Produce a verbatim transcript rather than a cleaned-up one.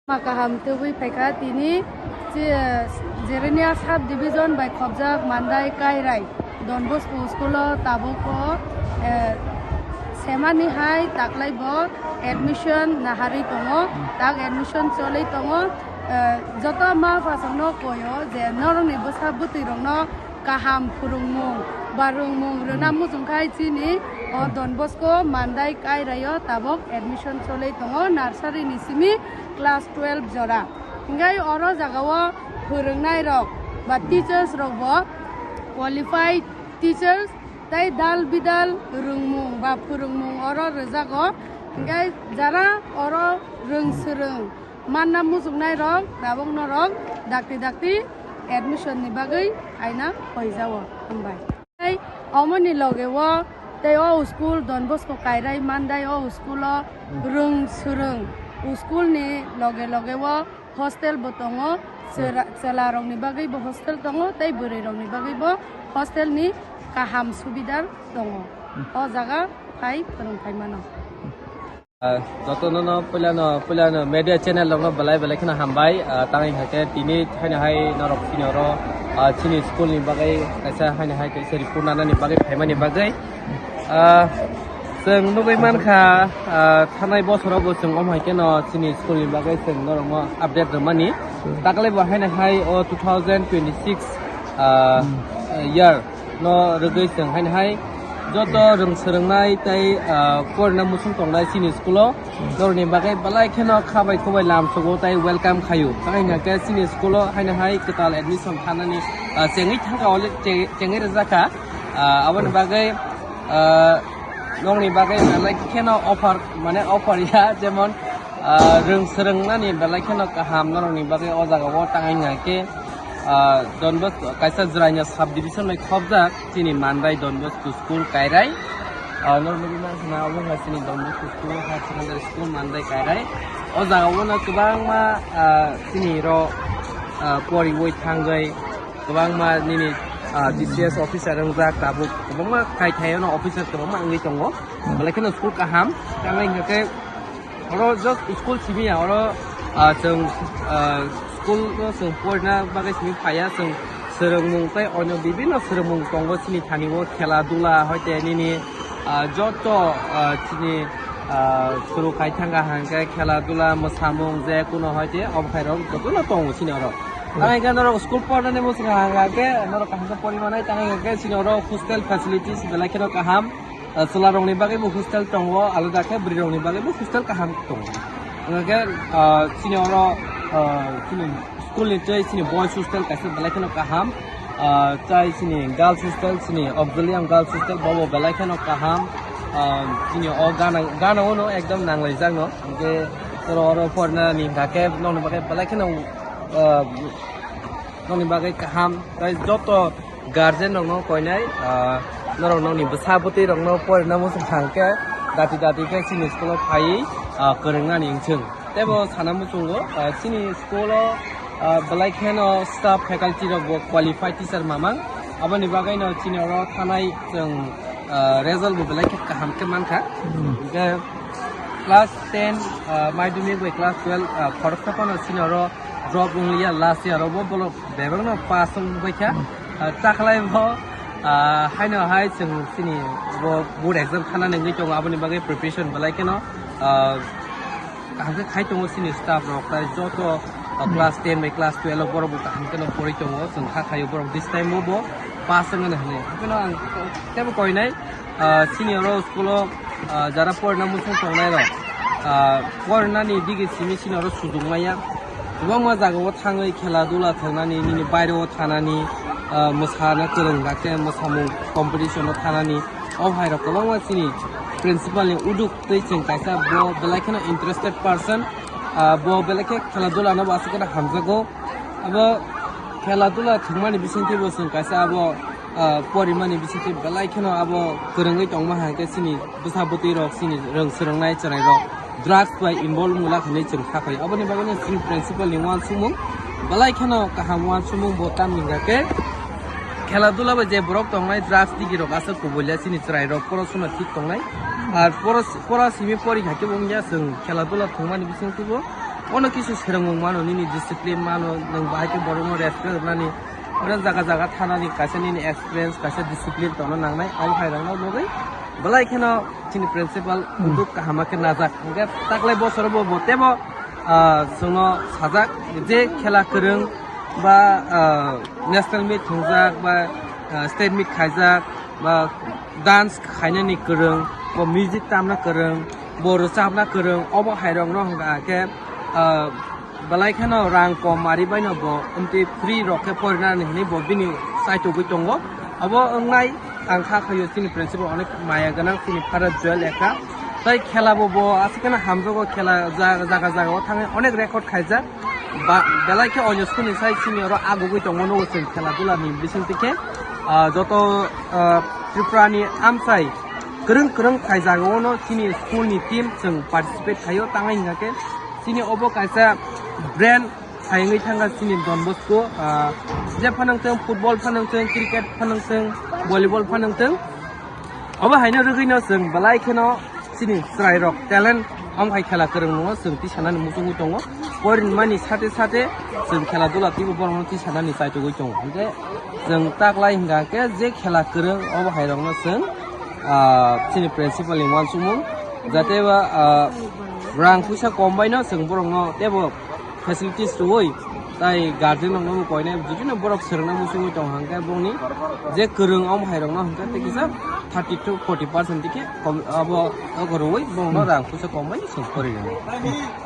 Ma kaham tubui phaikha tini, chi-, Jerenia sub division bai khobjak Mandai Kairai Don Bosco school o tabuk o, eh, semani hai taklai bo admission naharwi tongo, tak admission cholwi tongo. Eh, joto ma phasongno koyo je norokni bwsa bwtwi rokno kaham phwrwngmung ba rwngmung rwna muchungkhai chini o Don Bosco Mandai Kairaio tabuk admission cholwi tongo, nursery ni simi class twelve jora. Hinkhe oro jagao phwrwngnai rok ba teachers rok bo qualified teachers tei dal bidal rwngmung ba phwrwngmung oro rwjago. Hinkhe jara oro rwng swrwng manna muchungnai rok tabuk norok dakti dakti admission ni bagwi aina hoijao. Hambai. Tei omoni loge o tei o school Don Bosco Kairai Mandai o school o rwng swrwng school ni loge loge o hostel bo tongo, chwla, chwla rok ni bagwi bo hostel tongo tei bwrwi rok ni bagwi bo hostel ni kaham subidar tongo. O jaga phai phwrwng phai mano. Ah, jotono no puilano, puilano media channel rokno belai belai kheno hambai. Ah, tang hwnkhe tini thaino hai norok chini oro, ah, chini school ni bagwi kaisa haino hai kaisa report nanani bagwi phaimani bagwi. Ah, chwng nugwi mankha, ah, thanai bosoro bo chwng omo hai kheno chini school ni bagwi chwng norokno update rwmani. Taklai bo haino hai o two thousand twenty-six, ah, year no rwgwi chwng haino hai joto rwng swrwngnai tei, ah, porina muchung tongnai chini school o norokni bagwi belai kheno kha bai khuk bai lam sugo tei welcome khaio. Tei hwnkhe chini school o haino hai kwtal admission khanani, ah, chengwi thangkha, already che-, chengwi rwjakha. Ah, aboni bagwi, ah, nokni bagwi belai kheno offer, mane offer ya, jemon, ah, rwng swrwngnani belai kheno kaham norokni bagwi o jaga o tang hwnkhe, ah, Don Bosco kaisa Jwraina sub division bai khobjak chini Mandai Don Bosco school Kairai. Ah, norok nugwi mankha na obo wngkha chini Don Bosco school, higher secondary school Mandai Kairai. O jaga o no kwbangma, ah, chini ro, ah, poriwi thangwi kwbangma nini, ah, D C S officer wngjak tabuk, kwbangma khai thaio no officer kwbangma wngwi tongo. Belai kheno school kaham, tamo hwnkhe oro just school simi ya, oro, ah, chwng, ah, school no chwng porina bagwi simi phaiya, chwng swrwngmung tei onyo bibinno swrwngmung tongo chini thani o, khela dula hoite nini, ah, joto, ah, chini, ah, suru khai thangkha hwnkhe khela dula mwsamung je kuno hoite omo khairok jotono tongo chini oro. Tamo hwnkhe norok school pornani muchung hwnkhe norok kaham khe porimanai, tamo hwnkhe chini oro hostel facilities belai kheno kaham. Ah, chwla rokni bagwi bo hostel tongo, alada khe bwrwi rokni bagwi bo hostel kaham tongo. Hwnkhe, ah, chini oro, ah, chini school ni tei chini boys hostel kaisa belai kheno kaham. Ah, tei chini girls hostel, chini Auxilium Girls Hostel, bobo belai kheno kaham. Ah, chini o gana, gana uno ekdom nanglaijak no. Hwnkhe oro, oro porina ni hwnkha khe nokni bagwi belai kheno, ah, nokni bagwi kaham. Tei joto guardian rokno koinai, ah, norok nokni bwsa bwtwi rokno porina muchung thang khe dati dati khe chini school o phaiwi, ah, kwrwngnani wngchwng. Tei bo sana muchungo, ah, chini school o, ah, belai kheno staff faculty rok bo qualified teacher mamang. Aboni bagwi no chini oro thanai chwng, ah, result bo belai khe kaham khe mankha. Hwnkhe class ten, ah, madhyamik bai class twelve, ah, khoroksa phano chini oro drop wngliya, last year o bo bolok bebakno pass wng baikha. Ah, takhlai bo, ah, haino hai chwng chini bo board exam khana nengwi tongo, aboni bagwi preparation belai kheno, ah, kaham khe khai tongo chini staff rok, tai joto, ah, class ten bai class twelve o borok bo kaham kheno pori tongo, chwng kha khaio borok this time o bo pass wngmani hinwi. Hapheno ang teibo koinai, ah, chini oro school o, ah, jara porina muchung tongnai rok, ah, porinani digi simi chini oro sujung maya. Kwbangma jaga o thangwi khela dula thangnani, nini baire o thanani, ah, mwsana kwrwng dakhe mwsamung competition o thanani. O hai rok kwbangma chini principal ni uduk tei chwng kaisa bo belai kheno interested person, ah, bo belai khe khela dula no bo aswk khe hamjago. Abo khela dula thwngmani bisingtwi bo chwng kaisa abo, ah, porimani bisingtwi belai kheno abo kwrwngwi tongma hai khe chini bwsa bwtwi rok, chini rwng swrwngnai chwrai rok drugs bai involve wngla hinwi chwng kha phai. Aboni bagwi no chini principal ni uansukmung belai kheno kaham uansukmung bo tamni hwnkhe khela dula bai je borok tongnai drugs digi rok aswk kubui le chini chwrai rok porosona thik tongnai. Ar poros-, pora simi pori kha khe bo wngya chwng khela dula thwngmani bisingtwi bo Ono kisu serengmung mano, nini discipline mano, nwng bahai khe borokno respect rwnani, oro jaga jaga thanani kaisa nini experience, kaisa discipline tongna nangnai, abo hai rokno bagwi belai kheno chini principal, hmm, buduk kaham khe najak. Hwnkhe taklai bosoro bo, bo tebo, ah, chwngno sajak je khela kwrwng ba, ah, national meet thwngjak ba, ah, state meet khaijak ba dance khainani kwrwng, bo music tamna kwrwng, bo rwchapna kwrwng, obo hai rokno hwnkha khe, ah, belai kheno rang kom ari baino bo, amtwi free rok khe porinani hinwi bo bini chaitugwi tongo. Abo wngnai ang kha khaio chini principal onek maya gwnang chini Father Joel Ekka. Tai khela bo, bo aswk kheno hamjago, khela ja-, jaga jaga o thangwi onek record khaijak. Ba, belai khe onyo school ni sai senior o agugwi tongo, nugo chwng khela dula ni bisingtwi khe, ah, joto, ah, Tripura ni amchai kwrwng kwrwng khaijak, ono chini school ni team chwng participate khaio, tangwi hwnkha khe chini obo kaisa brand sai wngwi thangkha chini Don Bosco, ah, je phano wngthung, football phano wngthung, cricket phano wngthung, volleyball phano wngthung, obo haino rwgwino chwng belai kheno chini chwrairok talent, omo hai khela kwrwng no chwng tisanani muchungwi tongo. Porinmani sate sate chwng khela dula twibo borokno tisanani chaitugwi tongo. Hwnkhe chwng taklai hwnkha khe je khela kwrwng obo hai rokno chwng, ah, chini principal ni uansukmung, jate ba, ah, rang puisa kom baino chwng borokno teibo facilities rwui, tai guardian rokno bo koinai, jotino borok swrwngna muchungwi tongo hwnkhe bongni je kwrwng omo hai rokno hwnkhe tei kisa thirty to forty percent dikhe kom, abo, abo rwui bongno rang puisa kom bai chwng pori rwnai.